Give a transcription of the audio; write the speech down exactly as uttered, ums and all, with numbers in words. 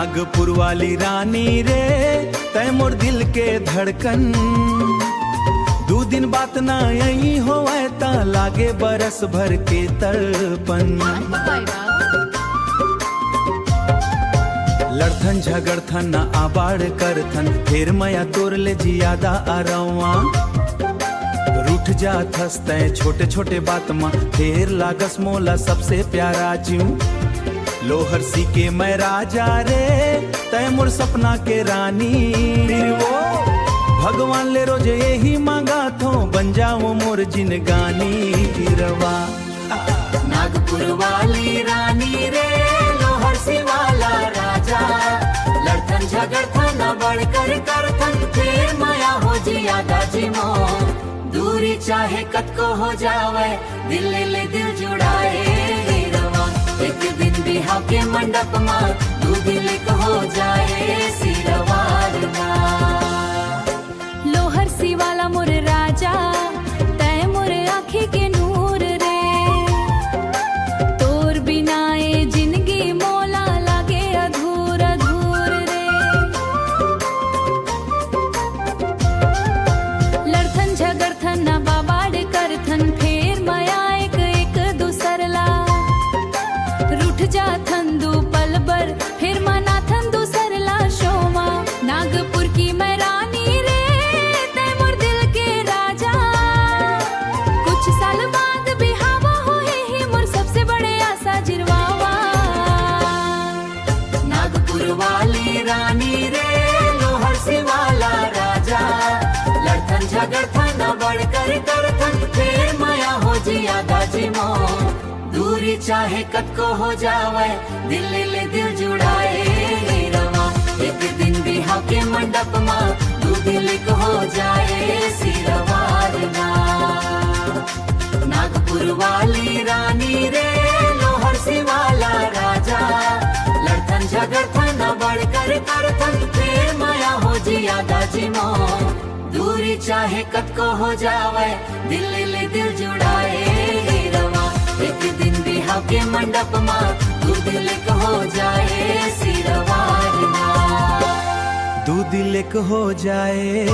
नागपुर वाली रानी रे, तै मोर दिल के धड़कन। दू दिन बात ना यही होवै, त लागे बरस भर के तड़पन। लड़थन झगड़थन ना आबाड़ करथन, फेर मया तोर ले जियादा अरवा। रूठ जाथस तै छोटे छोटे बात मा, फेर लागस मोला सबसे प्यारा जीव। लोहरसी के मैं राजा रे, तै मोर सपना के रानी। फिर वो भगवान ले रोज यही मांगा थो, बन जाओ मोर जिनगानी। फिरवा नागपुर वाली रानी रे, लोहरसी वाला राजा। लड़थन झगड़थन बढ़कर करथन, फेर मया हो जियादा जीमो। दूरी चाहे कतको हो जावे, दिल ले दिल जुड़ाए हीरवा। एक दिन बिहाव के मंडप मा, दू दिल एक हो जाए सिरवार मा। लोहरसी वाला मोर राजा, तै मोर आँखी के नूर रे। तोर बिना ए जिनगी मोला लागे अधूर अधूर रे। लड़थन झगड़थन ना बाबाड़ करथन, फेर मया एक एक दूसर ला। रूठ जाथन दू पल बर, फेर मनाथन दूसर ला शोमा। नागपुर की मैं रानी रे, तै मोर दिल के राजा। कुछ साल बाद बिहाव होही ही मोर सबसे बड़े आसा जिरवावा। नागपुर वाली रानी रे, लोहरसी वाला राजा। लड़थन झगड़थन बढ़कर करथन, फेर मया हो जियादा जीमो। दूरी चाहे कतको हो जावे, दिल ले दिल जुड़ाए हीरवा। एक दिन बिहाव के मंडप मा, दू दिल एक हो जाए सिरवार मा। नागपुर वाली रानी रे, लोहरसी वाला राजा। लड़थन झगड़थन बढ़कर करथन, फेर मया हो जियादा जीमो। दूरी चाहे कतको हो जावे, दिल ले दिल जुड़ाए हीरवा। एक दिन बिहाव के मंडप मा, दू दिल एक हो जाए सिरवार मा। दू दिल एक हो जाए।